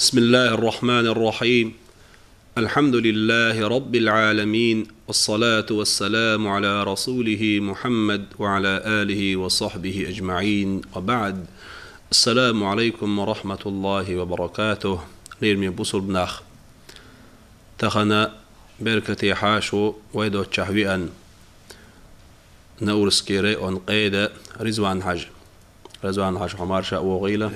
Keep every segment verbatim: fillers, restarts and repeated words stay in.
بسم الله الرحمن الرحيم. الحمد لله رب العالمين، والصلاة والسلام على رسوله محمد وعلى آله وصحبه أجمعين، وبعد. السلام عليكم ورحمة الله وبركاته. Лераме бусулба нах. Тахана беркате хьашу вай доцчахь веана Наурский район къеда Ризван-Хьажа. Ризван-Хьажа, хьо марша вогӀийла.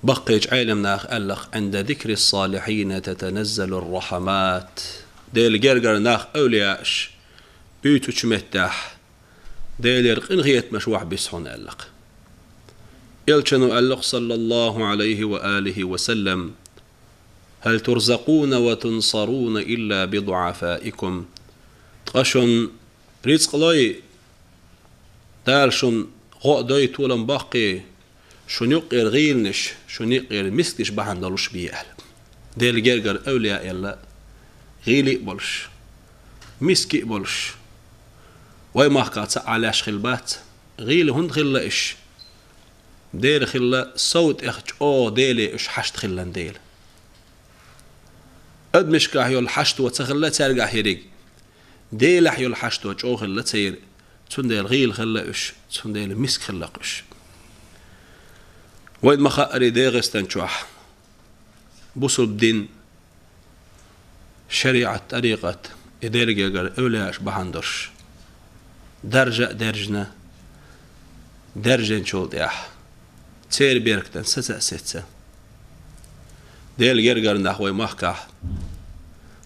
Баккхийчу Ӏеламнаха аьлларх: «عند ذكر الصالحين تتنزل الرحمات». Делан гергара нах, эвлияаш буьйцучу меттехь, Делера къинхетамаш вахьа бисс хьуна аьлларх. Элчано аьлларх, саллаллаху Ӏалайхи ва алихи ва саллам: «هل ترزقون وتنصرون إلا بضعفائكم». Ткъа шуна рицкъ лой, Дала шуна гӀо а дой, толам боккхий, шуна юккъера гӀийланаш, шуна юккъера мискаш бахьана долуш бе аьлла. Делан гергара эвлияэла гӀийла а болуш, миска а болуш, вай махкахь цхьа а леш хилла бац. ГӀийла хӀунда хилла уьш? Дера хилла сов тӀех чӀогӀа Деле уьш хьашт хилла дела. Адамашкахь йолу хьашто ца хилла цаьргахь ерриг, Делехь йолу хьашто чӀогӀа хилла церан, цундела гӀийла хилла уьш, цундела миска хилла уьш. Вайн ма-хаъара, ДегӀастан чохь бусулба дин, шариӀат, тӀарикъат, и Делан гергара эвлияаш бахьана долуш даржа а даьржина, даьржинчул тӀаьхьа церан беркатан саца а сецна, Делан гергара нах вай махкахь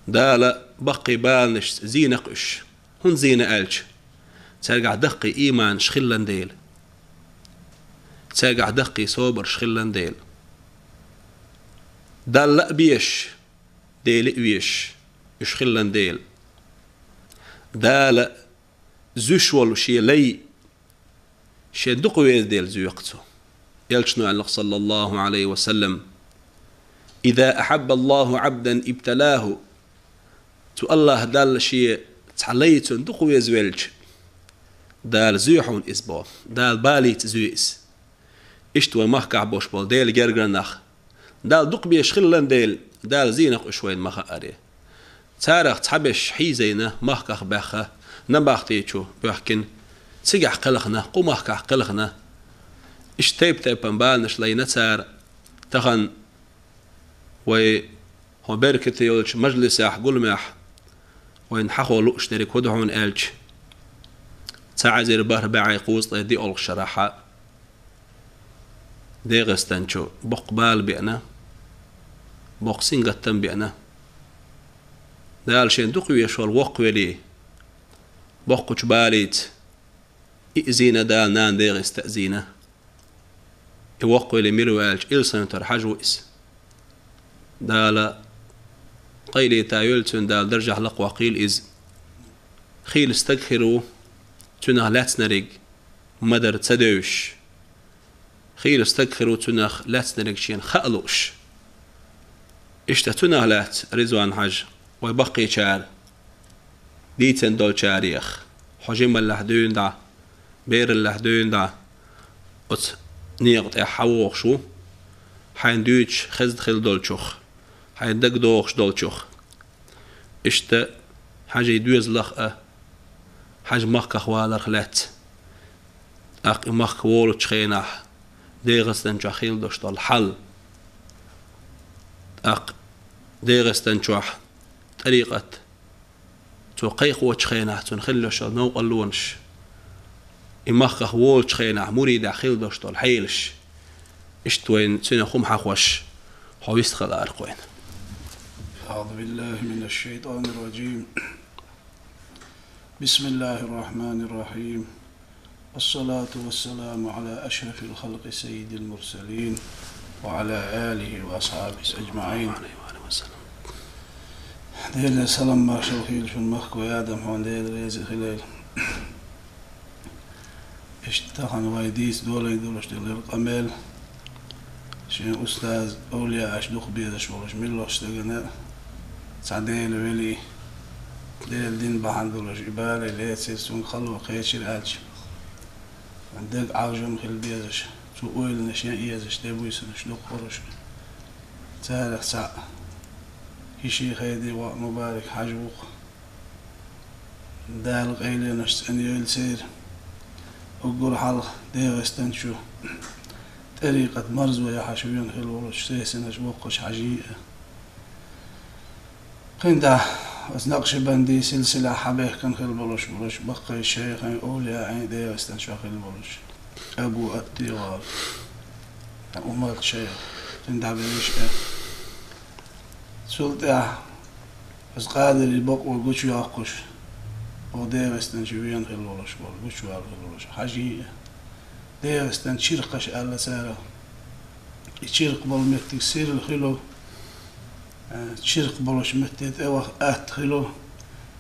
Дала баккхий баланашца зийна-кх уьш. ХӀунда зийна аьлча, цаьргахь даккхий ийманаш хилла дела, цаьргахь даккхий собарш хилла дела. Далла а безаш, Дела а везаш уьш хилла дела. Дала зуьйш волу шен лай шен дукха веза дела зуьйш-кх цо. Элчано аьлла-кх, саллаллаху Ӏалайхи ва саллам: «إذا أحب الله عبدا ابتلاه». Цу АллахӀ Далла шен цхьа лай цунна дукха веза велча, Дала зуьйш хьуна иза боху, Дала балийца зуьйш иза. Иштта вай махкахь болуш болу Делан гергара нах, Далла дукха безаш хилла дела, Дала зийна-кх уьш вайна ма-хаъара. Царах цхьаберш хьийзийна, махках баьхна, набахти чу боьхкина, цигахь кхелхина, кху махкахь кхелхина. Иштта тайп-тайпана баланаш лайна цара. Тахана вай хӀокху беркате йолчу мажлисехь, гуламехь вайна хьахо лууш дерг хӀун ду хьуна аьлча, цхьа эзар бархӀ бӀе кхузткъе диъолгӀачу шарахь ДегӀастан чу боккха бала беана, боккха сингаттам беана. Дала шен дукха везаш волу воккхавелли, боккхачу балийца и а зийна Дала, нана ДегӀаста а зийна. И воккхавелли мила ву аьлча, Илсхан-Юьртара Хьажа ву иза. Дала къайле тӀе йойла цуьнан, Дала даржехь лакхавоккхийла иза. Хийла стаг хир ву, цуьнах лаьцнарг ма-дарра ца девзаш. Хийла стаг хир ву, цуьнах лаьцнарг шена хаа лууш. Иштта цуьнах лаьцна, Ризван-Хьажа, вай баккхийчара, дийцина долчарех, хьо жималлехь дуьйна дӀа, бераллехь дуьйна дӀа, оцу некъа тӀехь хьан вогӀуш ву, хьайна дуьйцуш хезна хилла долчух, хьайна дагадогӀуш долчух. Иштта Хьажин доьзалах а, Хьажа махках валарх лаьцна, тӀаккха и махка волучу хенахь ДегӀастан чохь хилла долуш долу хьал, тӀаккха ДегӀастан чохь тӀарикъат цо кхайкхочу хенахь цунна хилла йолуш йолу новкъарлонаш, и махках волучу хенахь муридех хилла долуш долу хьелаш. Иштта вайна цуьнан хӀума хьахош, хьо вистхила аркхойна. أعوذ بالله من الشيطان الرجيم. بسم الله الرحمن الرحيم. الصلاة والسلام على أشرف الخلق سيد المرسلين وعلى آله وأصحابه أجمعين. Делера салам маршалла хуьлда шуна, махкахой, Адам, хьуна Дела реза хилийла. Иштта тахана вай дийца долий долуш делира къамел. Шен устаз, овлияаш дукха безаш волуш муьлххачу стагана цхьа Делан вели, Делан дин бахьана долуш и бала лецира, цуьнга хало кхечира аьлча, дага Ӏовжам хила безаш, Цу ойланаш ян езаш де буьйсанаш дукха хуьлуш. Царах цхьаъ Киши-Хайди воӀ Мубарак-Хьажа ву-кх. Дала къайленашца цӀена йойла церан. Уггар хьалха ДегӀастан чу тӀарикъат марзо яхьаш вена хилла волчу Сесинаш воккхачу Хьажин а. КхидӀа оцу Накъшбандийн силсилахь хьабаьхкина хилла болуш болуш баккхий шайхийн, овлияийн ДегӀастан чохь хилла болуш, Абу Аттигъар, Умарт шайх, кхидӀа берриш а. Цул тӀаьхьа оцу Къадирийн бакъо гучуйоккхуш, оха ДегӀастан чу вена хилла волуш болу, гучуваьлла хилла волуш Хьажин а. ДегӀастан чиркхаш аьлла цара. И чиркх болу меттиг сирла хилла, э, чиркх болуш метте тӀе ваха атта хилла.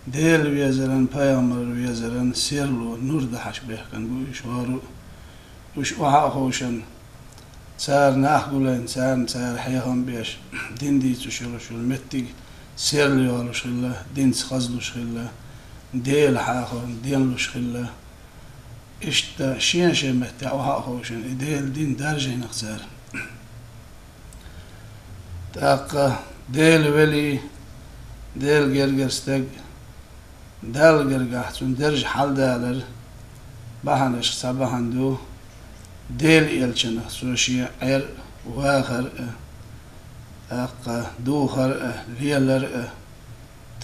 Делан везаран, пайхамаран везаран серло нур дахьаш баьхкина бу уьш хӀора а. Уьш охьа а ховшан, цара нах гулайна, царна цара хьехам беш, дин дийцуш йолуш йолу меттиг серла йолуш хилла, динца хазлуш хилла, Делан хьехам денлуш хилла. Иштта шен-шен меттехь охьа а ховшина, и Делан дин даржийнарг цара. ТӀаккха Делан вели, Делан гергара стаг, Далла гергахь цуьнан дарж хьаладалар бахьанашка цхьа бахьана ду, Делан элчанах цо шен Ӏер а, вахар а, тӀаккха духар а, лелар а,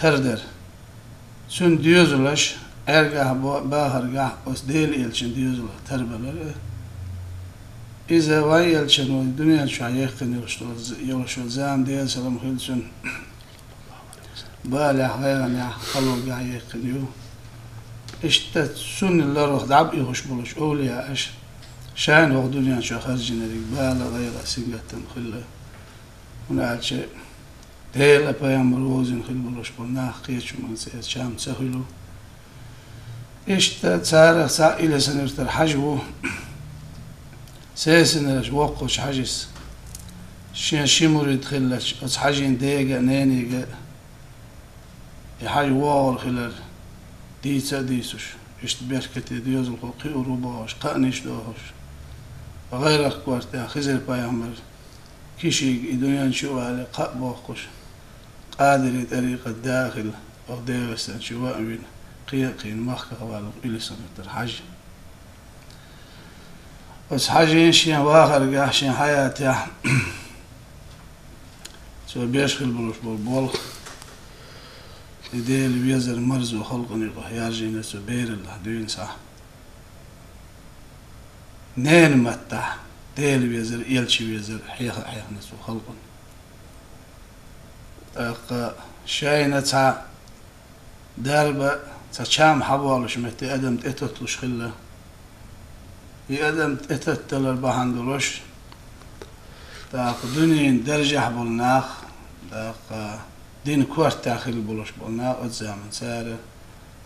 тардар. Цуьнан доьзалш Ӏергахь бо-, бахаргахь оцу Делан элчан доьзалах тарбалар а. Иза вайн элчано дуьнен чохь яьккхина йолуш долу з-, йолуш йолу зама, Делан салам хила цунна, балехь, гӀайгӀанехь, къалоргахь яьккхина ю. Иштта цунна ларах дӀа а ихуш болуш овлияаш шайна хӀокху дуьнен чохь харжинарг бала, гӀайгӀа, сингаттам хилла. ХӀунда аьлча Дела пайхамар вовзийна хила болуш болу нах кхечу хӀуманца эца чам ца хуьлу. Иштта царах цхьаъ Илисанан-Юьртара Хьажа ву. Сесинарш воккхачу Хьажас шен ши мурид хиллачу оцу Хьажин дега а, нене а и Хьажа вогӀур хилар дийца а дийцуш, иштта беркате доьзалхо кхиор ву бохуш, кхаънаш дохуш, гӀайракх кортехь Хизир пайхамар Кишига и дуьнен чу а вале, кхаъ бохкуш, Къадирийн тӀарикъат да а хилла, оха ДегӀастан чу ваъ а вина, кхин а кхиъна махках валлалц Илисанан-Юьртара Хьажа. Оцу Хьажин шен вахаргахь, шен хьаятехь цо беш хила болуш болу болх, и Делан везар марзо халкъана юкъахь яржийна цо бераллахь дуьйна схьа. Ненан маттахь Делан везар, элчан везар хьеха а хьехна цо халкъана. ТӀаккха шайна цхьа дарба, цхьа чам хьаболуш метте адам тӀетотталуш хилла. И адам тӀетатталар бахьана долуш, тӀаккха дуьненан даржехь болу нах, тӀаккха дин кортехь хила болуш болу нах оцу заман цара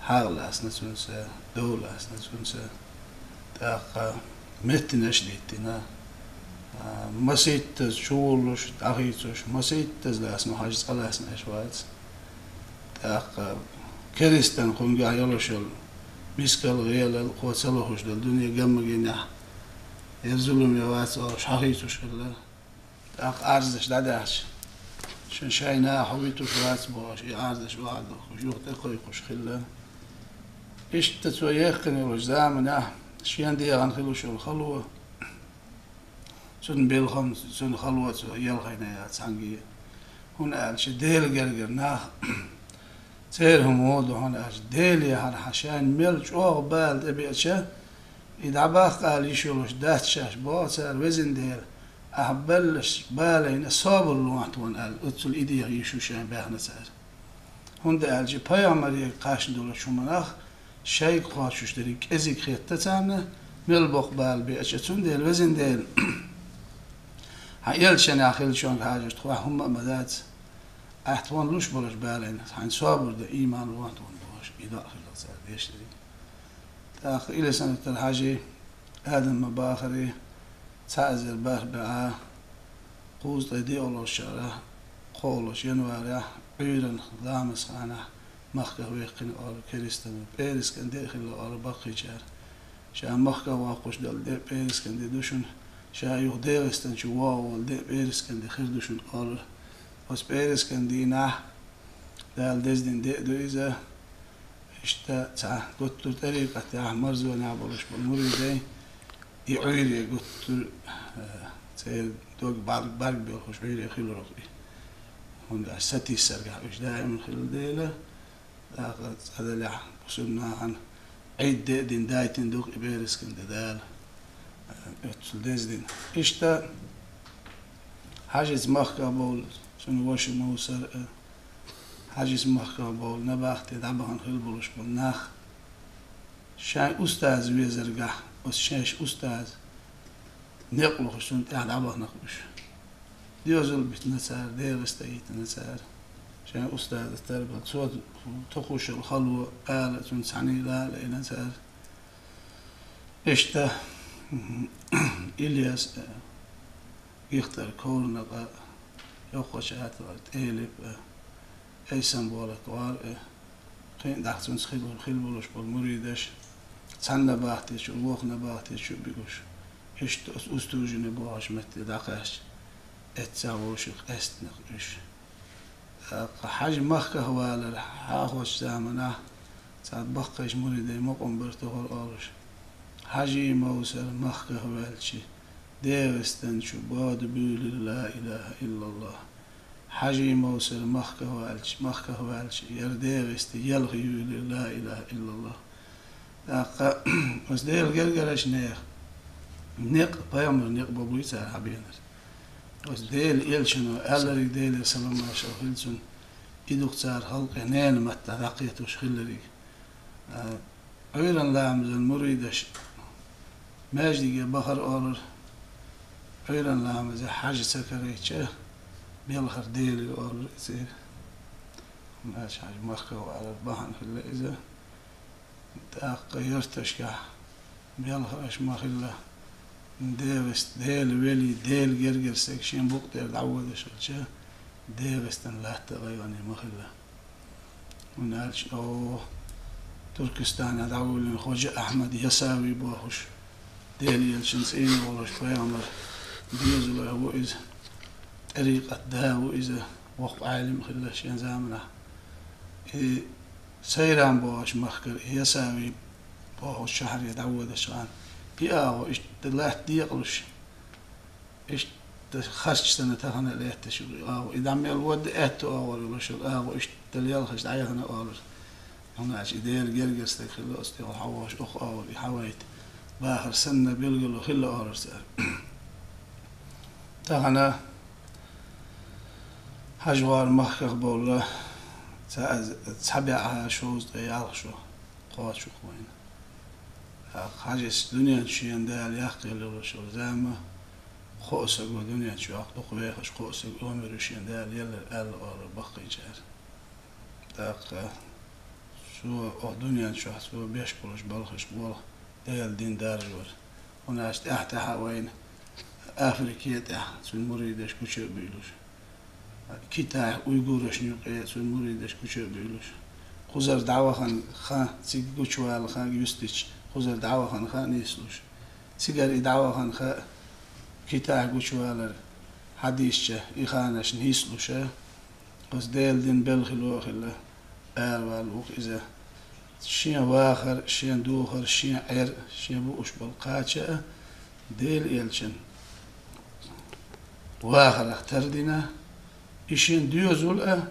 хьагӀ лаьцна цуьнца, дов лаьцна цуьнца, тӀаккха меттинаш а диттина, а, масийттаза чувуллуш, дӀахийцуш, масийттаза лаьцна Хьажа цкъа лаьцна аьш вац. ТӀаккха керистан кхуьнгахь йолуш йолу мискал, гӀелал, кхо ца лохуш долу дуьне гаммагийнехь, яра зуламе вац олуш хьахийцуш хилла. ТӀаккха Ӏарздаш дӀадаьхча, шун шайн наха хьо витуш вац бохуш, и Ӏарздаш охьадохуш, юха тӀекхойкхуш хилла. Иштта цо яьккхина йолчу заманахь шен дегӀан хилуш йолу хало, цуьнан белхам, цуьнан хало цо елхайна яц цхьаьнгге. ХӀунда аьлча Делан гергара нах, церан хӀума вон ду, хӀунда аьлча Деле хьархьа шайна мел чӀогӀа бала тӀебеача, и дӀабаккха ала йиш йолуш дац шаьш, боху цара, везан Дела, ахь беллаш балайна собар лохьа тхуна аьлла, оццул и деха йиш ю шайн баьхна цара. ХӀунда аьлча пайхамаре кхаьчна долчу хӀуманах шайга кхочуш дерриг кӀезиг хетта царна, мел боккха бала беача, цундела, везан Дела, хьан элчанехь хиллачунга хьажар тхох хӀумма а ма дац, ахь тхуна луш болчу балайна хьайна собар дан ийман лохьа тхуна бохуш, и доӀа хилла цара деш дерриг. ТӀаккха Илисанан-Юьртара Хьажи, Адам ма бахаре, цхьа эзар бархӀ бӀе кхузткъе диъалгӀачу шарахь, кхоалгӀачу январехь, Ӏуьйранна ламазан хенахь махках ваьккхина олу керистанаш, пӀераскан де а хилла олу баккхийчара. Ша махках воккхуш долу де пӀераскан де ду шуна, Ша юха ДегӀастан чу вогӀу волу де ПӀераскан де хир ду шуна олура. Оцу ПӀераскан дийнахь Дала деза дина де а ду иза. Иштта цхьа гуттар тӀарикъатехь марзонехь болуш болу муридай, и Ӏуьйре гуттар, э, церан дог барг-, барг белхуш Ӏуьйре хиларх и. ХӀунда аьлча сатийсаргахь уьш даим хилла дела, тӀаккха цкъа делахь бусурнахана Ӏийд де а дина дайтина ду-кх и ПӀераскан де Дала, э, оццул деза дина. Иштта Хьажица махкахь бовла цуьнан ваша Мовсар а, Хьажица махкахь бовла набахте дӀабахана хила болуш болу нах, шайн устаз везаргахь, оцу шайша устаз некъ лохуш цунна тӀехь дӀабахана-кх уьш. Доьзал битина цара, ДегӀаста йитина цара. Шайн устаза тарбала. Цо тохуш йолу хало ала цунна цхьаьна а ала йина цара. Иштта Ильяс а, Гихтар Коврнакъа, Йоккхача АтагӀар ТӀелип а, Эйсамболат гӀор а, кхин а даха цуьнца хила, хила болуш болу муридаш, цхьана набахте чу, вукху набахте чу а бигуш, иштта оцу Устужине бохучу метте дӀакхаьчча, эццахь вовшах къестина-кх уьш. ТӀаккха Хьажа махкахь валар хьахочу заманахь цхьа баккхийчу муридай мукъам бара тохара олуш: «Хьажий Мовсар махкахь ваьлча, ДегӀастан чу бода буьйлира ла илаха иллаллах. Хьажий Мовсар махкахь ваьлча, махкахь ваьлча, яра ДегӀаста елха юьйлира ла илаха иллаллах». ТӀаккха оцу Делан гергарчу нехан некъ, пайхамаран некъ бан буй цара хьабеанарг. Оцу Делан элчано аьллариг, Делера салам-маршалла хуьлда цунна, и ду-кх цара халкъе ненан маттахь дӀакхетош хиллариг. А, Ӏуьйранна ламазан муридаш маьждиге бахара олура. Ӏуьйранна ламазе Хьажа ца карийча, белхар Дела ю олура и цӀера. Хьажа махкахь валар бахьана хилла иза. ТӀаккха ярташкахь белхарш ма-хилла, ДегӀаста Дела велий, Делан гергара стаг шен букъа тӀера дӀаводаш хилча, ДегӀастан латта а гӀайгӀане ма-хилла. ХӀунда аьлча, о, Туркестанехь дӀавоьллина Ходжа Ахьмад Ясави бохуш, Делан элчанан цӀийнах волуш пайхамаран доьзалхо ву иза, тӀарикъат да ву иза, воккха Ӏелам а хилла шен заманахь. И Сайран бохучу махкара Ясави бохучу шахьаре дӀаводачу хенахь, и агӀо иштта латта декъалуш, иштта харцчу санна тахана а лаьтташ ю и агӀо. И дӀа мел водда аьтту агӀор йолуш йолу агӀо иштта лелхаш дӀаяхана олура. ХӀунда аьлча и Делан гергара стаг хилла оцу тӀехула хьавогӀуш, оха агӀор и хьавайта бахар санна билгало хилла олура цара. Тахана Хьажа гӀор махках бовла, ца-, цхьа бӀе шовзткъе ялх шо кхочуш ву вайна. ТӀаккха Хьажас дуьнен чу шена Дала яккхийла йолуш йолу зама, кхо а саго дуьнен чохь дукха вехаш, кхо а саг омир ю шена Дала еллар аьлла олура баккхийчара. ТӀаккха цо оха дуьнен чохь цо беш болуш балхаш болх Делан дин даржор. ХӀунда аьлча тӀаьхьа-тӀаьхьа вайна Африке тӀехь цуьнан муридаш гуча а буьйлуш, Китайхь уйгурашна юкъе цуьнан муридаш гуча а буьйлуш, кхузара дӀавахана хан, цига гучувала хан юьстича, кхузара дӀавахана хан нислуш, цигара и дӀавахана хан Китайхь гучувалар хьадисча, и ханаш нислуша, оцу Делан дин белхало а хилла, аравала ву-кх иза. Шен вахар, шен духар, шен Ӏер, шен бууш болу кхача а Делан элчан вахарах тардина, и шен доьзал а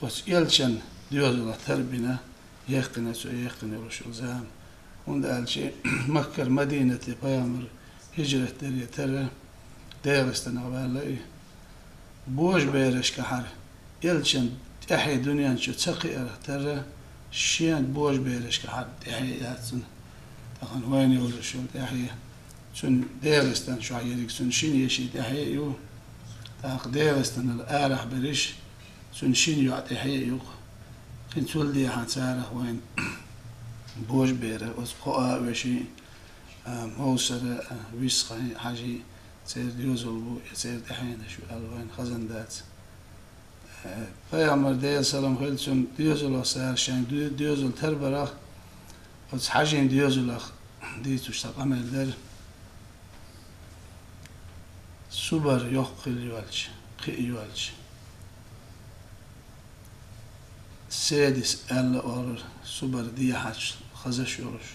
оцу элчан доьзалах тарбина, яьккхина цо яьккхина йолуш йолу зама. ХӀунда аьлча Маккара Мадинате пайхамар хӀижрат даре тара ДегӀастанах ваьлла и. Божаберашкахьара, элчан тӀаьхье дуьнен чу ца кхиарах тара, шен божаберашкахьара тӀаьхье яц цуьнан. Тахана вайна йолуш йолу тӀаьхье, цуьнан ДегӀастан чохь ерриг цуьнан шина ешин тӀаьхье а ю. ТӀаккха ДегӀастанал арахь берриш, цуьнан шина йоӀ тӀаьхье а ю-кх. Кхин цул дехьа царах вайна божабера, оцу кхо а вешин, а, Мовсара, а, Висхайн, Хьажий, церан доьзал бу, я церан тӀаьхьенаш ю аьлла вайна хазна дац. Э, пайхамар, Делан салам хуьлда цунна, доьзалах цара шайн ду-, доьзал тарбарах, оцу Хьажин доьзалах дийцуш цхьа къамел дара. Субар йоккха хилла йоалча, кхиъ йоалча, Седис аьлла олура, Субар дехьача хазаш йолуш.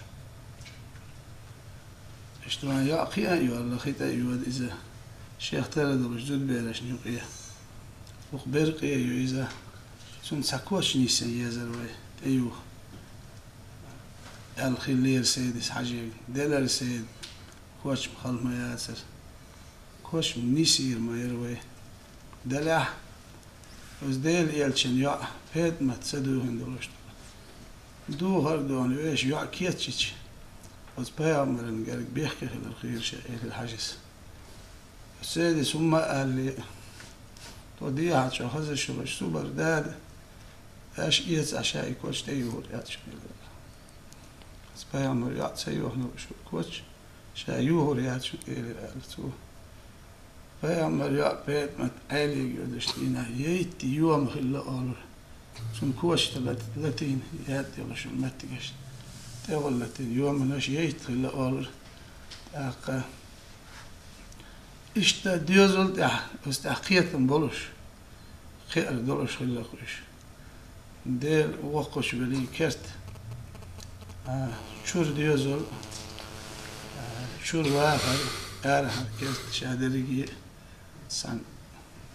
Иштта вайн йоӀ кхиъна а йоьлла, хи тӀе а йода иза, шех тера долуш зудаберашна юкъе. Укх беркъе а ю иза, цунна цхьа коч нисъян езара вай, тӀеюха, аьлла хиллера Седис Хьажега. Делара Седа, коч-м хала ма яцара. Коч-м нисъяр ма яра вай. Делахь, оцу Делан элчан йоӀ ПетӀамат ца дуьйхина долуш ду. Духар а дуьйхина, вешан йоӀ кечйича, оцу пайхамарна герга бехке хилар хийра ша, элира Хьажис. Седис хӀумма а аьллий, тхо дехьа чӀогӀа хазаш йолуш Субар дада, аша эца Ӏа ша и коч тӀеюхур яц шуна, элира. Оцу пайхамаран йоӀ ца юьйхина йолуш ю коч, ша юхур яц шуна, элира аьлла цо. Пайхамаран йоӀ ПетӀамат Ӏелега йодачу дийнахь, яйтта йома хилла олура. Цунна кочашна лат-, латийна ятта йолуш йолу меттигаш. ТӀехула латийна йоманаш яйтта хилла олура. ТӀаккха иштта доьзал тӀехь, оцу тӀехь кхетам болуш, кхиар долуш хилла-кх уьш. Дела воккхачу велий керта, а, чуьра доьзал, а, чуьра вахар, арахьара керта ша дерриге а санна,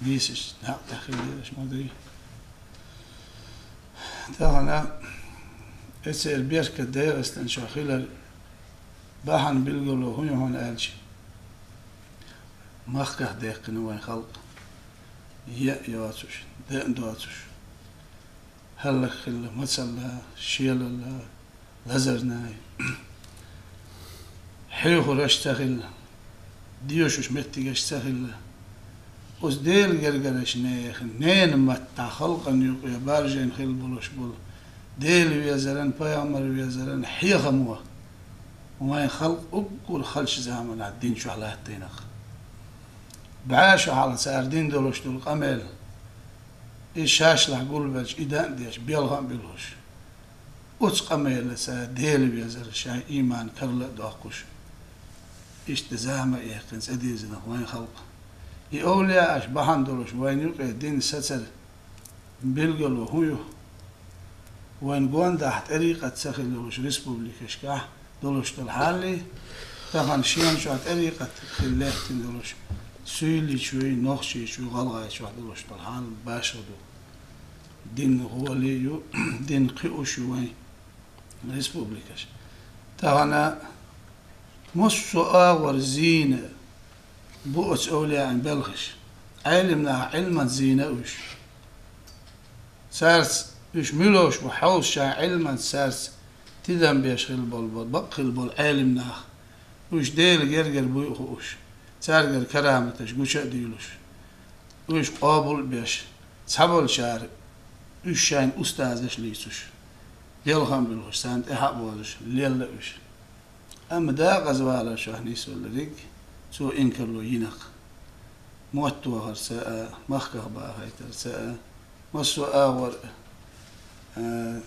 нийсачу дакъа тӀехь хилла дезаш ма дуй. Тахана эцеран беркат ДегӀастан чохь хилар бахьана билгало хӀун ю хьуна аьлча, махках даьккхина вайн халкъ, яа йоцуш, даа доцуш, хӀаллакьхилла, мацалла, шелалла, лазарнай. Хьехарш ца хилла, доьшуш меттигаш ца хилла. Оцу Делан гергарчу нехан, ненан маттахь халкъана юкъе баржийна хилла болуш болу Дела везаран, пайхамар везаран хьехамо вайн халкъ уггар халчу заманахь дин чохь латтийнарг. БӀе шо хьалха цара дина долуш долу къамел, и шашлахь гулбелча, и дан а деш, белхан а буьлхуш. Оцу къамелаца Дела везар шайн ийман карла а доккхуш. Иштта зама а яьккхина цӀа дезинарг вайн халкъ. И овлияаш бахьана долуш вайн юкъе дин сацар билгало хӀун ю? Вайн гондахь тӀарикъат ца хилла йолуш республикашкахь долуш долу хьаллий, тахана шена чохь тӀарикъат хилла лаьттина долуш, суьйличуй, нохчийчуй, гӀалгӀайчохь долуш долу хьал башха ду. Дин гӀоле ю, дин кхиош ю вайн республикаш. Тахана массо а агӀор зийна бу оцу овлияан белхаш. Ӏелимнаха Ӏилманца зийна уьш. Цаьрца уьш муьлш бу хьовсуш, Ӏилманца цаьрца тидам беш хилла болу, бакъ хилла болу Ӏелимнах. Уьш Делан гергара буй а хууш, цаьргара караматаш гуча а дуьйлуш, уьш къобал а беш, цхьаболчара уьш шайна устазаш а лийцуш, белхан а буьлхуш, царна тӀаьхьа а бозуш, лелла уьш. Амма декъаза валар чохь нисвеллариг цо инкарло йинарг. Мотт вахарца а, махках бахийтарца а, массо а агӀор а,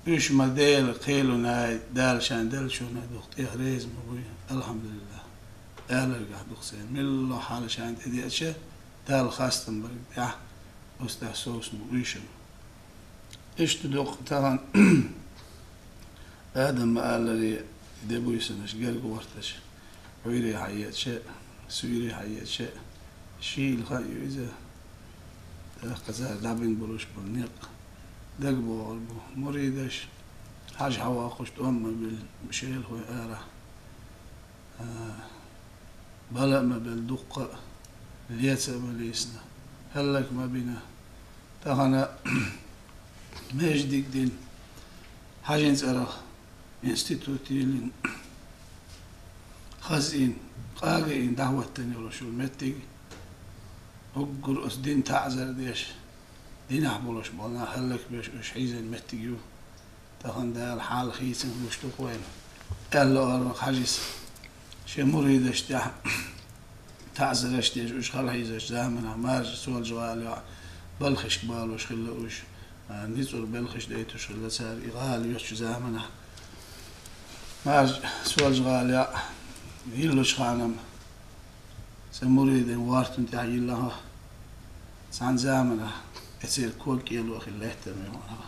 уьш ма Делан кхелунай, Дала шайн деллачунна дукха тӀех реза ма буй, алхьамдулиллахӀ, аларгахь дукха церан. Милла хьала шайна тӀедеача, Далла хастам барг тӀехь, устагӀ совсун уьйшам. Иштта дукха тахана Адам ма-алларе де буьйсанаш, гергахӀотташ, Ӏуьйре хьаеача, суьйре хьаеача, шийла хан ю иза, тӀаккха цара дӀабина болуш болу некъ дагабогӀур бу. Муридаш хьажа хьавоккхуш тӀом ма билла, шелахой арахь. А, бала а ма белла дуккха а, леца а ма лийсина, хӀаллак ма бина. Тахана междиг дина, хьажин цӀарах институт йиллина, хазийна, къагийна дӀахӀоттина йолуш йолу меттиг, уггар оцу дин таӀзар деш, динахь болуш болу нах хӀаллакбеш уьш хьийзина меттиг ю. Тахана Дала хьал хийцина луш ду-кх вайна. Аьлла олу хьажис, шен муридаш тӀехь таӀзараш деш, уьш хала хьийзачу заманахь маржа Солжа-ГӀала йоӀ балхашка балош хилла уьш, а, ницкъур белхаш дайтуш хилла цара и гӀала йоьттучу заманахь. Маржа Солжа-ГӀала йоӀ йиллачу ханам Сан муридийн вартун тӀехь йиллахьа, цхьан заманахь эцера ког кӀело хила лаьттар ме вахана,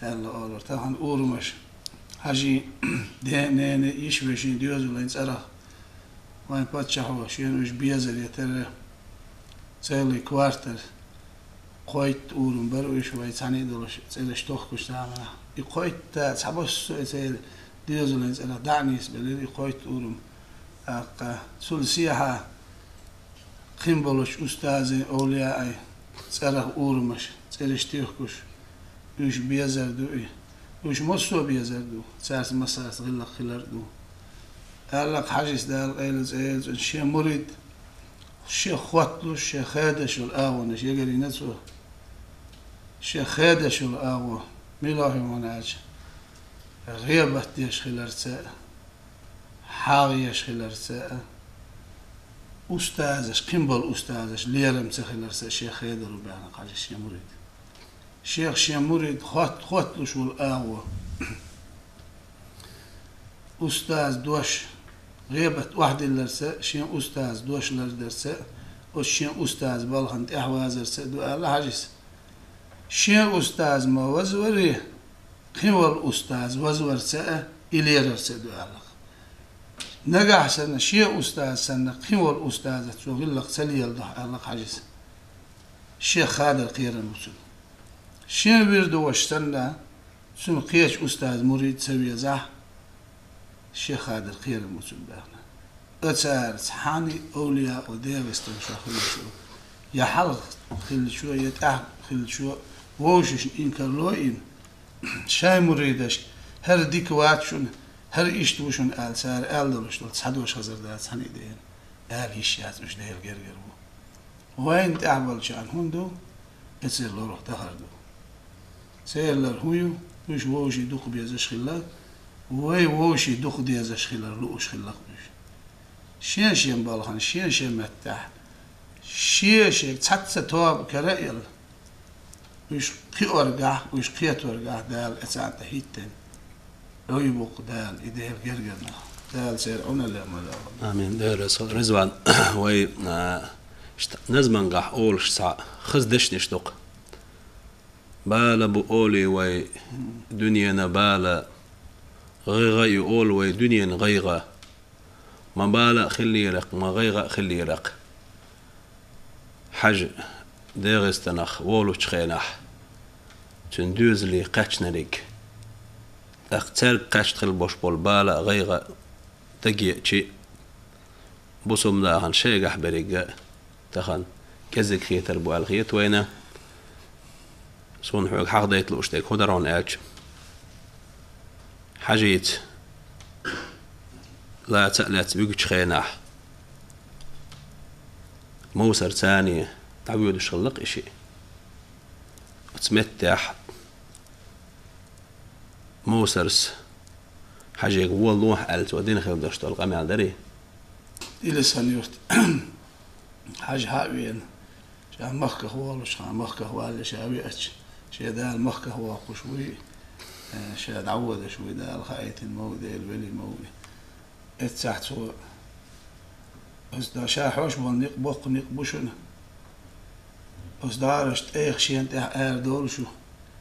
аьлла олура. Тахана урамаш хьажий, ден-ненан, йиш-вешин доьзалан цӀарах вайн паччахьо шена уьш безар я терра, целый квартал, кхойтта урам бара уьш вай цхьаьний долуш цӀераш тохкуш заманахь. И кхойтта цхьабосса а церан доьзалан цӀарах дӀа а нийсбелира и кхойтта урам. ТӀаккха цул сехьа кхин болчу устазийн, овлияийн цӀарах урамаш, цӀераш тохкуш, уьш безар ду и. Уьш массо а безар ду, цаьрца массаьрца гӀиллакх хилар а ду. Аьлла-кх хьажис, Дала къайле цӀе йойла цуьнан, шен мурид шех хотталуш, шен хедаш йолу агӀонаш ягарйина цо. Шех хедаш йолу агӀо мила хир ву аьлча, гӀийбат деш хиларца а, хьагӀ еш хиларца а, устазаш, кхин болу устазаш лерам ца хиларца а шех хедар ву баьхна-кх хьажис шен мурид. Шех шен мурид хотта-, хотталуш волу агӀо. Устаз дош гӀийбат охьадилларца а, шен устаз дош лардарца а, оцу шен устаз балхана тӀаьхьавазарца а ду аьлла хьажис. Шен устаз ма вазвари, кхин волу устаз вазварца а, и лерарца а ду аьлла-кх. Нагахь санна шен устаз санна кхин волу устазаца цо гӀиллакх ца леладахь аьлла-кх хьажис. Шех хадар кхерам бу цуьнан. Шен вирдо ваша санна, цуьнан кхечу устаз мурид ца везахь, шех хадар кхерам бу цуьнан баьхна. Ацара цхьаьна овлияо ДегӀастан чохь хиллачо, я хьалха хиллачо, я тӀаьхьа хиллачо, вовшашна инкарло а йина, шайн муридашка хӀара дика вац шуна, хӀара иштта ву шуна аьлла, цара аьлла долуш долу цхьа дош хазар дац цхьаьна а дена, ала йиш яц, уьш Делан гергара ву. Вайна тӀехь болчарна хӀун ду, эцар лорах дахар ду. Церан лар хӀун ю, уьш вовшийн дукха безаш хилла, вай вовшийн дукха дезаш хилар лууш хилла-кх уьш. Шен-шен балхана, шен-шен меттехь, шен-шен цхьацца тоба кара а елла, уьш кхиоргахь, уьш кхеторгахь Дала эцарна тӀе хӀиттина. Ой бу-кх Дала, и Делан гергара нах. Дала церан Ӏуналла ма ло. Амин. Дера, со Ризван, вай, а, шт-, назмангахь олуш цхьа хаза дешнаш ду-кх. Бала бу олий вай, дуьненан бала, гӀайгӀа ю олу вай, дуьненан гӀайгӀа. Ма бала а хиллера-кх, ма гӀайгӀа а хиллера-кх. Хьажа ДегӀастанах волучу хенахь, цуьнан доьзале кхаьчнариг, тӀаккха цаьрга кхаьчна хила болуш болу бала а, гӀайгӀа а дагаеача, бусалба нахана шайгахь берриге а тахана кӀезиг хетар бу аьлла хета вайна. Суна хьоьга хьахдайта лууш дерг хӀун дара хьуна аьлча, Хьажийца лаца а лаьцна вуьгучу хенахь, Мовсар царне дӀавоьдуш хилла-кх и шиъ. Оцу меттехь Мовсарс Хьажийга вон лохьа аьлла, цо дина хилла долуш долу къамел дарий? Илисан юрт Хьажа хьа а веана, ша махках волуш хьан, махках валле ша веача, шен Дала махках воккхуш вуй, э, ша дӀаводуш вуй, Дала хаийтина ма ву, Дела велий ма ву и. Эццахь цо: «Оцу да-, ша хьош болу некъ боккха некъ бу шуна. Оцу дӀарашна тӀех шена тӀехь ара долу шу,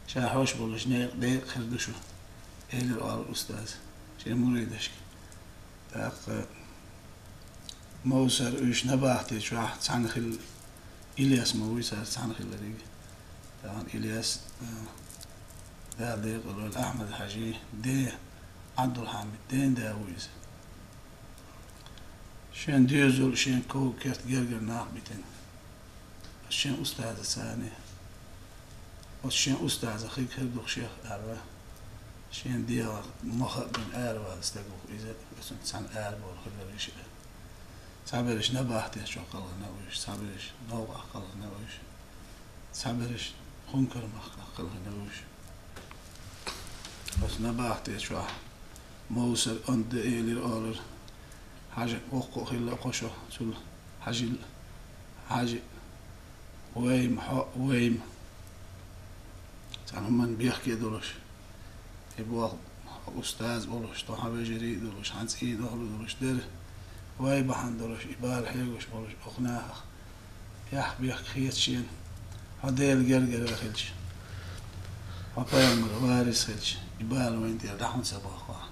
ша хьош болуш некъ декъа хир ду шу», — элира олу устаза шен муридашка. ТӀаккха Мовсар уьш набахти чохь цхьаьна хилла, Ильяс ма вуй цара цхьаьна хиллариг. Тахана Ильяс, а, Дала декъала войла, Ахьмад-Хьажин ден Ӏабдулхьамид ден да ву иза. Шен доьзал, шен ков-керт гергара нах битина. Шен устаза царна. Оцу шен устазах хиг хир ду-кх шех аьлла, шен дегӀах мах а бина аравала стаг ву-кх иза, оцунца цхьаьна арабовла хилла виша. Цхьаберш набахти чохь кхалхина вуьш, цхьаберш новкъахь кхалхина вуьш, цхьаберш Хункар-махкахь кхалхина вуьш. Оцу набахти чохь Мовсар онда элира олура, Хьажа воккха а хилла кхо шо, цул Хьажил, Хьажи, вайма, хьо, вайма. Цхьана хӀуманна бехке долуш, и боху устаз болуш, тхо хьан вежарий а долуш, хьан цӀийнан охьа а долуш дара. Вай бахьана долуш, и бала хьегош болуш, оха нахах яхь-бехк хеташ шена, хьо Делан гергара хилча, хьо пайхамар варис хилча, и бала вайн тӀера дӀа хӀунда ца боху ахь?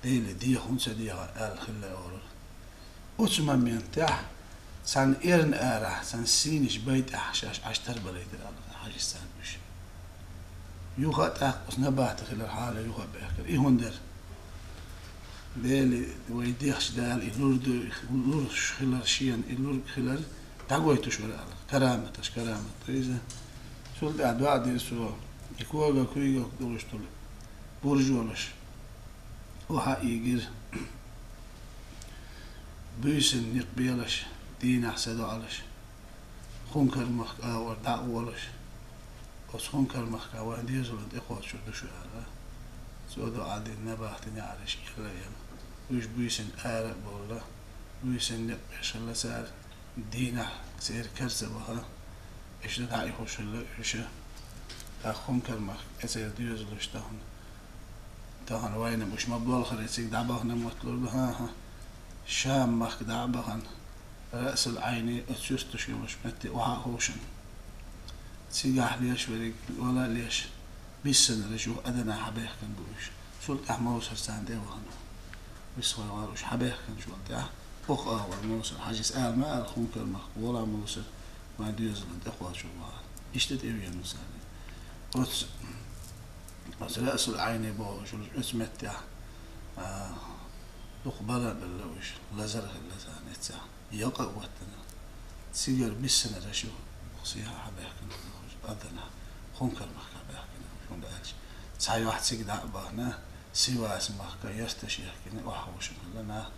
Деле деха хӀунда ца дехьа аьлла хилла олура. Оцу моментехь цхьана эрна арахь, цхьана сийнаш бай тӀехь шаьш Ӏаш тарбалайтира аьлла хьажа царна уьш. Юха а тӀаккха оцу набахта хилар хьала юха а баьхкира. И хӀун дара? Дели вай дехча Дала и лур ду, лурш хилар шена, и лург хилар дӀагойтуш вара аьлла. Караматаш, карамат ду иза. Цул тӀаьхьа доӀа дира цо, и кога куьйгах долуш долу буржолаш. Охьа ийгира. Буьйсанна некъ белаш, дийнахь са доӀалаш. Хункар-махка агӀор дӀа а волуш, оцу Хункар-махка вайн доьзалан тӀекхочур ду шу аьлла. Цо доӀа дина, набахта неӀараш кӀелла а елла. Уьш буьйсанна ара а бовла, буьйсанна некъ беш хилла цара, дийнахь церан кара ца баха, иштта дӀа а ихуш хилла уьш. ТӀаккха Хункар-махка тӀе церан доьзалаш тахана. Тахана вайна уьш ма-балхара цига дӀабахана мотталур ду, хӀан-хӀа. Шам-махка дӀа а бахана, Раъсул-Ӏайни оцу юьрташ йолуш метте охьа а ховшина. Цигахь леш верг вала а леш, биссинарш юха Аданахь хьабаьхкина бу уьш. Цул тӀаьхьа Мовсар царна тӀе а вахана. Висхой вара уьш хьабаьхкинчул тӀаьхьа, оха агӀор Мовсар, хьажис ала ма ала, Хункар-махка волахь Мовсар, вайн доьзалан тӀекхочур вахана. Иштта тӀевеана царна. Оцу, оцу Раъсул-Ӏайни бохуш, оцу меттехь, а, дукха бала а белла уьш, лазар а хилла царна эццехь. Якъа а ваттана. Цигара биссинарш ю, сехьа хьабаьхкина, Аданахь, Хункар-махка баьхкина, хӀунда аьлча цхьа юьхь цига дӀа а бахана, Сивас-махка, ярташ яхкина, охьаховшина хилла нах,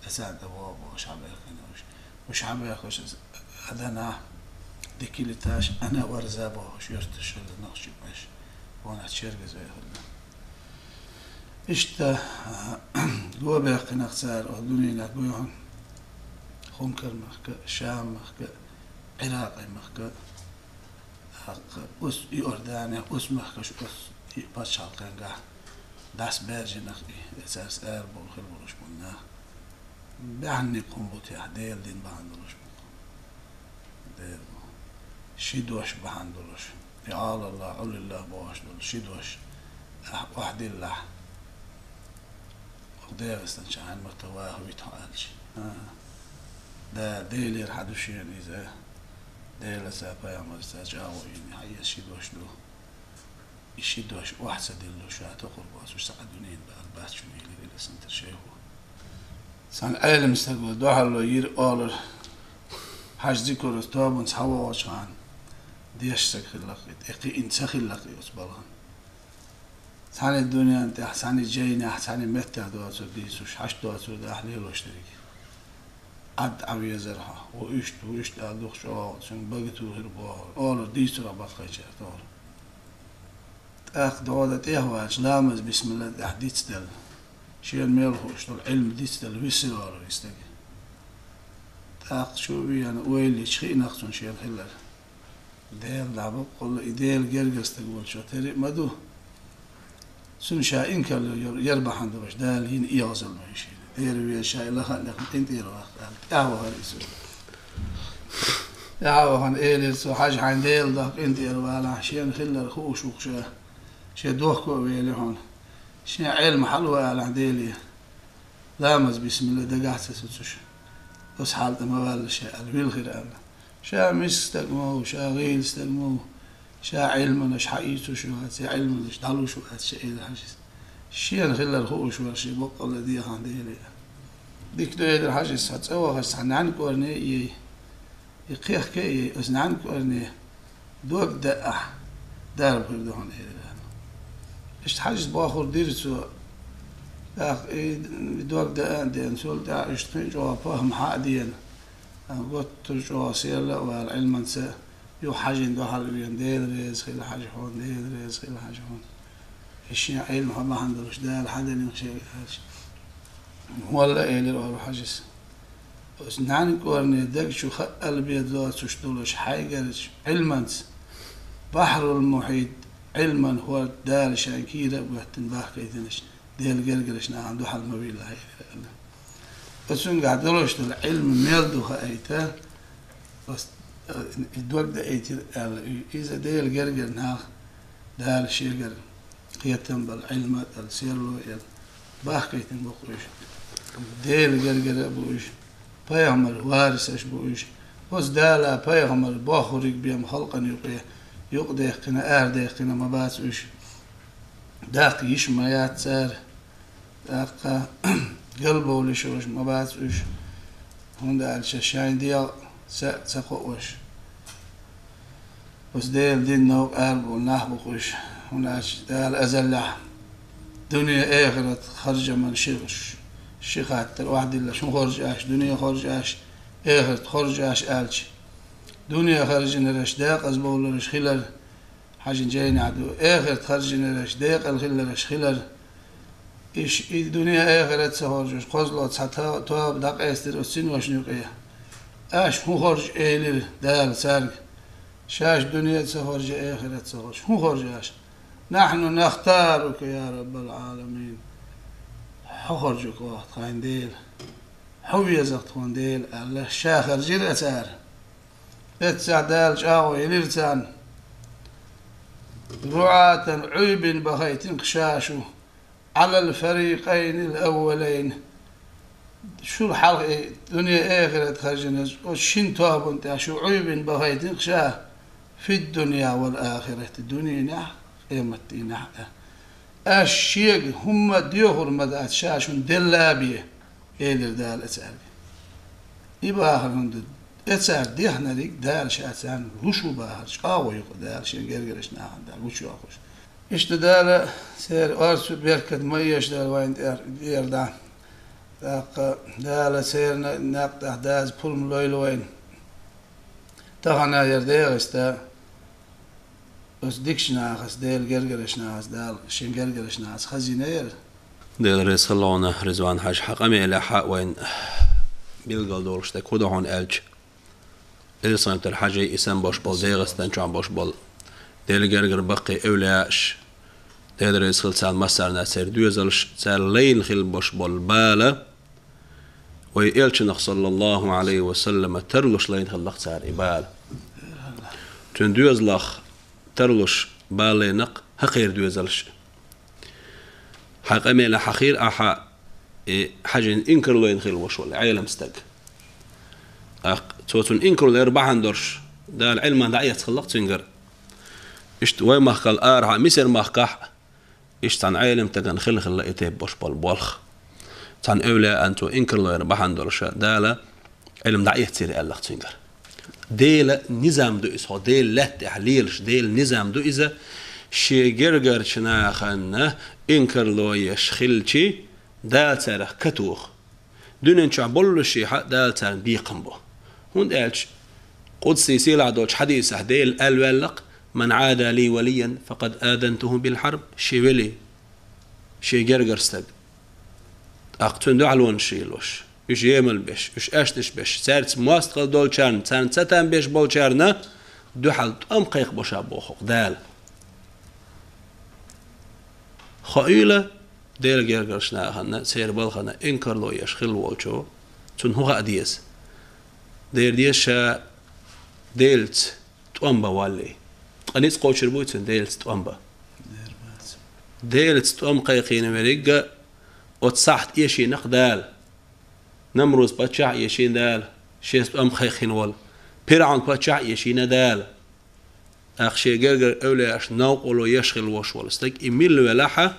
эцарна тӀе вогӀу бохуш хьабаьхкина уьш. Уьш хьабаьхкинчу Аданахь, Дикилиташ, Ана-Варза бохуш, ярташ хилла нохчий беш, вонах чергаза хилла. Иштта, а, го баьккхинарг цара оха дуьненах гуьйхьна, Хункар-махка, Шам-махка, Ӏиракъи-махка, тӀаккха оцу Иорданехь, оцу махкаш, оцу и пачхьалкхенгахь дӀасабаьржинарг и, цаьрца арабовла хир болуш болу нах. Баьхьаниг хӀун бу техьа, Делан дин бахьана долуш бу. Дела, ши дош бахьана долуш, и Ӏалалла, Ӏулилла бохуш долу ши дош, ахь охьадиллахь, оха ДегӀастанчу хьайн матта ваха вита хьо аьлча. А, да, Делера хьан ду шена иза, Делаца, пайхамарца чӀагӀо йина, хьан иза ши дош ду. И ши дош охьа ца диллуш, ша тохур боцуш, цхьа а дуьненан бала бац шуна, элира Иласнатар шайхо. Цхьана Ӏелам стага дуьхьало йира олура, Хьажа Зикурас тобанца хьавогӀучу хана, дешна стаг хилла-кх и, тӀе кхиъна ца хилла-кх и оцу балхана. Цхьана дуьненна тӀехь, цхьана жайнехь, цхьана меттехь доцург дийцуш, хьашт доцург ахь лелош дерг. Ӏад Ӏан везара хьо, ву иштта, ву иштта аьлла дукха чӀогӀа цуьнга бага тухура бохура, олура дийцург баккхайчара тохура. ТӀаккха догӀа дан тӀехваьлча, ламаз бисмилла тӀехь дицделла, шена мел хууш долу Ӏилма дицделла висира олура и стаг. ТӀаккха чу а веана, ойла йича хиънарг цунна шена хилар. Дела дӀа баккъалла и Делан гергара стаг волчо тера а ма ду. Цунна ша инкарло яр, яр бахьана долуш Дала йина эгӀазал ма ю шена. Дера веза ша и лаха а лекхна къинтӀера ваккха аьлла, тӀаьхьа вахара иза. ТӀаьхьа вахана элира цо: «Хьажа, хьайн Дела дохка къинтӀера валахь, шена хилларг хууш ву-кх ша, шен дохко а вели хьуна. Шен Ӏилма хьалавалахь Деле. Ламаз бисмилла дагахь ца суцуш, оцу хьал тӀе ма валла ша», — аьлла, вилхира аьлла. Ша миска стаг ма ву, ша гӀийла стаг ма ву, ша Ӏилманаш хьаийцуш вац, я Ӏилманаш дӀалуш вац ша, элира Хьажис. Шена хилларг хууш вара шен баккъалла дехьа Деле. Дика ду, элира Хьажис, хьо цӀа вахаш цхьа нӀаьнкӀорне а ей, и кхехка а ей, оцу нӀаьнкӀорне дог даахь, дарба хир ду хьуна, элира. Иштта Хьажис бохур дира цо, тӀаккха и дог даа а деана, цул тӀаьхьа иштта кхин а чӀогӀа пахӀма хьа а деана, гуттар а чӀогӀа серла а вала Ӏилманца, юха Хьажин дуьхьал а веана: «Дела реза хила, Хьажа, хьуна, Дела реза хила, Хьажа, хьуна. И шен Ӏилма хьо бахьана долуш Дала хьаделлинг шега», — аьлча. «Валла, — элира олура Хьажис, — оцу нӀаьнкӀорне даг чу хаъал бен доцуш долуш хьайгара Ӏилманца, бахьрул-мухьит, Ӏилман хӀорд Дала шайн кийра а боьттина бахкийтинарш Делан гергарчу нахана дуьхьал ма виллахь», — элира аьлла. Оцуьнгахь долуш долу Ӏилма мел ду хаийта, ас, э, дог даийтира аьлла, иза Делан гергара нах, Дала шегара кхетам болу Ӏилма а, серло а, бахкийтина бу-кх уьш. Делан гергара а бу уьш, пайхамар варисаш бу уьш. Оцу Дала пайхамар бохуриг бен халкъана юкъе, юкъадаьккхина, арадаьккхина ма бац уьш. Даккха йиш ма яц цара. ТӀаккха галбовлуш йолуш ма бац уьш, хӀунда аьлча шайн дегӀ са а ца кхоош, оцу Делан дин новкъа ара болу нах бу-кх уьш, хӀунда аьлча Дала азаллехь дуьне-эхарт харжаман ши, ши хаттар охьадиллаш, хӀун хоржу аьлча, дуьне хоржу аьлча, эхарт хоржу аьлча аьлча, дуьне харжинарш декъаза бовларш хилар, хьажин жайнахь ду, эхарт харжинарш декъала хилларш хилар. Иш и дуьне-эхарт ца хоржуш, кхозлагӀа цхьа то-, тоба дӀакъаьстира оцу синошна юкъе. Аша хӀун хоржу элира Дала цаьрга? Шаьш дуьне а ца хоржу, эхарт а ца хоржу. ХӀун хоржу аша? Нахьну нахтарука, я Раббал Ӏаламин. Хьо хоржу-кх тхайна Дела. Хьо веза-кх тхуна Дела, аьлла, ша харжира цара. Эццахь Дала чӀагӀо елира царна: «РуӀатан, Ӏуьйбина бахийтина-кх ша шу, Ӏалал фарикъайнил аввалайн». Шул хьалха и дуьне-эхарт харжинарш, оцу шина тобанна тӀехь шу Ӏуьйбина бахийтина-кх ша, фид-дунья вал ахирати, дуьненахь а, къематдийнахь а. Аша шега хӀумма а доьхур ма дац, ша шуна делла бен, элира Дала цаьрга. И бахар хӀунда, и цара дехнарг Дала ша царна луш ву бахар, чӀагӀо ю-кх Дала шен гергарчу нахана Дала гучуйохуш. Иштта Дала церан орцу беркат ма эша Дала вайна тӀера, тӀера дӀа. ТӀаккха Дала церан некъ тӀехь даза пурба лойла вайна. Тахана яра ДегӀаста, оцу дикачу нахаца, Делан гергарчу нахаца Дала шен гергарчу нахаца хазийна яра. Дела реза хуьлда хьуна, Ризван-Хьаьжа, хьан къамелехь вайна билгал долуш дерг хӀун ду хьуна аьлча, Элсанатар-Хьаьжи, и санна бош болу, ДегӀастан чохь бош болу Делан гергара баккхий эвлаяаш, Дела реза хуьлда царна массарна, церан доьзалш, цара лайна хилла бош болу бала, вай Элчанах, саллаллаху Ӏалайхи ва саллама, тарлуш лайна хилла-кх цара и бала. Цуьнан доьзалех тарлуш бала лайна-кх хӀокхеран доьзалш. Хьан къамелехь хьахийра ахьа и Хьаьжин инкарло йина хилла вош волу Ӏелам стаг. ТӀаккха цо цунна инкарло яр бахьана долуш, Дала Ӏилман дӀаэцна хилла-кх цуьнгара. Иштта вай махкал арахьа, Мисар-махкахь а, иштта цхьана Ӏелам стагана хилла-хилла и тайпа бош болу болх. Цхьана эвлаяан цо инкарло яр бахьана долуша Дала Ӏилма дӀаэццийра аьлла-кх цуьнгара. Делан низам ду иза, хьо Делан лаьтта тӀехь лелаш, Делан низам ду иза, шен гергарчу нахана инкарло еш хилчи, Дала царах катоха. Дуьнен чохь боллушехь а Дала царна бекхам бо. ХӀунда аьлча, къудсий сийлахь долчу хьадисехь Дела аьлла ваьлла-кх: «Ман Ӏада ли валиян, факъад азантуху бил хьарб», шен вели, шен гергара стаг. ТӀаккха цуьнан дуьхьалонаш йиллош, уьш емал беш, уьш аьшнаш беш, цаьрца мостагӀалла долчарна, царна цатам беш болчарна дуьхьал тӀом кхайкхабо ша боху-кх Дала. Хоийла, Делан гергарчу нахана, церан балхана инкарло еш хилла волчо, цунна хӀун хаа деза? Дера деза ша Делаца тӀом бан валлий. Ткъа ницкъ кхочур буй цуьнан Делаца тӀом бан? Делаца тӀом кхайкхийна верриг а оцу сахьт эшийна-кх Дала. Намруз-паччахь а эшийна Дала, шеца тӀом кхайкхийна волу. ПирӀавн-паччахь а эшийна Дала. ТӀаккха шен гергара эвлаяашна новкъарло еш хилла вош волу стаг, и милла велахь а,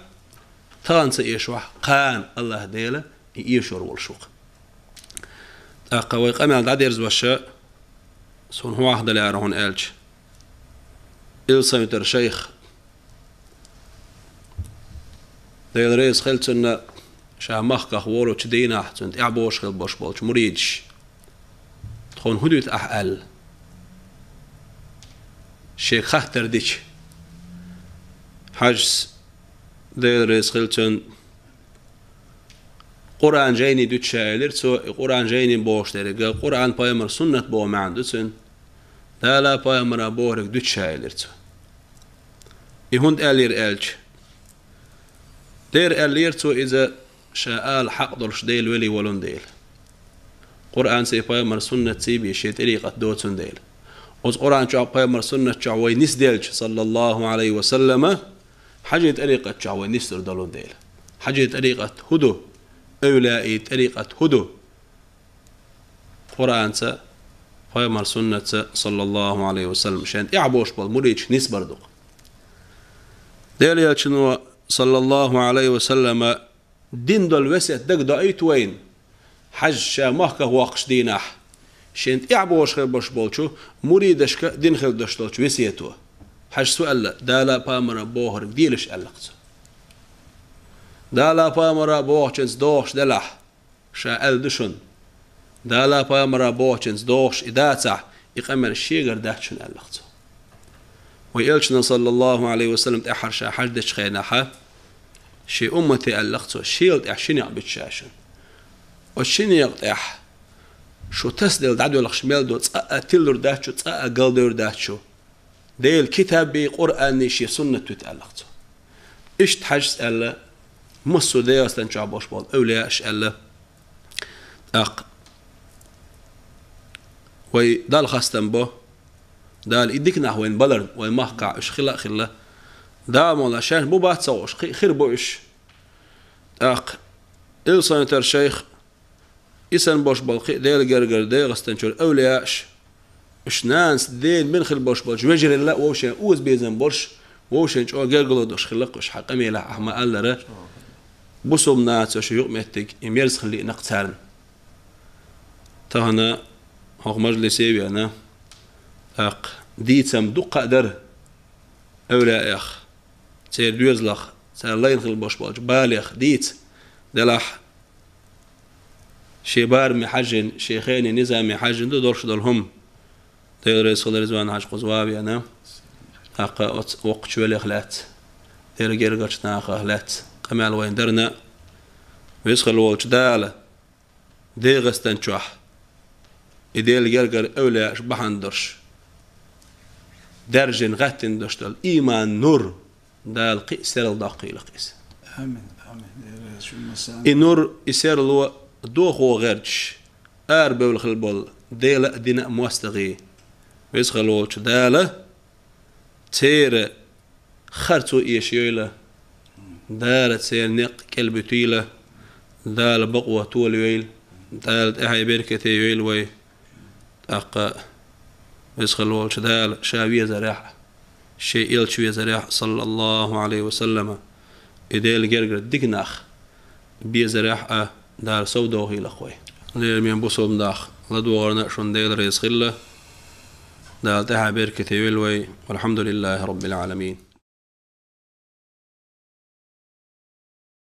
тахана ца эшахь, кхана АллахӀ Дела и эшор волуш ву-кх. ТӀаккха вай къамел дӀадерзош, суна хӀун вахдалара хьуна аьлча, Илсанатар шайх, Дела реза хила цунна, ша махках волучу дийнахь цунна тӀаьхьабохуш хила бош болчу муридаш: «Тхуна хӀун дуьту ахь?» — аьлла, шега хаттар дича, Хьаьжас, Дела реза хила цунна, Къуръан жайни дуьту ша, элира цо. И Къуръан жайни бохуш дерг а, Къуръан, пайхамар суннат боху маьӀна ду цуьнан. Дала, пайхамара бохург дуьту ша, элира цо. И хӀунда аьллера аьлча, дера аьллера цо иза, ша ала хьакъ долуш Дела велий волун дела. Къуръанций, пайхамара суннатций бе шен тӀарикъат доцун дела. Оцу Къуръан чохь, пайхамара суннат чохь вай нисделча, саллаллаху Ӏалайхи ва саллама, хьажий тӀарикъат чохь вай нисдур долун дела. Хьажий тӀарикъат хӀун ду? Эвлаий тӀарикъат хӀун ду? Къуръанца, пайхамара суннатца, саллаллаху Ӏалайхи ва саллам, шен тӀехь болуш болу муридаш нисбар ду. Делан Элчано, саллаллаху Ӏалайхи ва саллама, дина долу весет дага доуьйту вайна, хьажа ша махках воккхуш дийнахь, шен тӀехь бохуш хир болуш болчу муридашка дина хир долуш долчу весето. Хьажа со аьлла, Дала пайхамара бохург делаш аьллакх цо. Дала пайхамара бохучуьнца догӀуш делахь, ша аьлла ду шуна, Дала пайхамара бохучуьнца догӀуш и дацахь, и къамел шегара дац шуна аьллакх цо. Вай Элчано, саллаллаху Ӏалайхи ва саллам, тӀаьххьара ша хьаждечу хенахьа, шен уммате аьллакх цо, шел тӀехь ши некъ буьту ша шуна. Оцу ши некъа тӀехь шу тасаделла дӀадоьлхуш мел ду, цкъа а тиллур дац шу, цкъа а галдевр дац шу. Делан китабий, Къуръанний, шен суннат вуьту аьллакх цо. Иштта хьажа со аьлла, массо а ДегӀастан чохь болуш болу эвлаяаш аьлла. ТӀаккха вай Далла хастам бо, Дала и дика нах вайна баларна, вайн махкахь уьш хила а хилла. Дала мукъ лахь, шаьш бу бац ца хууш, кхин а хир бу уьш. ТӀаккха Илсхан-Юьртара шайх, и санна болуш болу кхин а Делан гергара ДегӀастан чуьра эвлаяаш, уьш нанас дена бина хила болуш болчу вежаралла а вовшийн озабезам болуш, вовшийн чӀогӀа гергарло долуш хилла-кх уьш, хьан къамелехь ахьа ма-аллара, бусулба нацо шу юкъаметтиг и мерза хила лиъна-кх царна. Тахана хӀокху мажлисе а веана, тӀаккха дийцам дуккха а дара эвлаяэх, церан доьзалах, цара лайна хила болуш болчу балех дийца делахь, шен бараме хьаьжжина, шен хенийн низаме хьаьжжина ду долуш долу хӀума. Дела реза хуьлда Ризван-Хьаьжа кхуза ван а веана, тӀаккха оцу воккхачу велех лаьцна, Делан гергарчу нахах лаьцна къамел вайна дарна, веза хила волчу Дала ДегӀастан чохь и Делан гергара эвлаяаш бахьана долуш, даьржина гӀаьттина долуш долу ийман нур Дала кхин а серладоккхийла-кх иза. Амин, амин. И нур, и серло дохо гӀерташ, арабевлла хила болу Делан а, динан а мостагӀий, веза хила волчу Дала церан харцо эшайойла, Дала церан некъ кӀелбуьтийла, Дала бакъо толайойла, Дала тӀаьхье беркате йойла вай. ТӀаккха веза хила волчу Дала ша везарехь а, шен элча везарехь а, саллаллаху Ӏалайхи ва саллама, и Делан гергара дика нах безарехь а Дала совдохийла-кх вай. Лераме бусулба нах ладогӀарна а шуна Дела реза хила. Дала тӀаьхье беркате йойла вай. Валхьамдулиллахи Раббил Ӏаламин.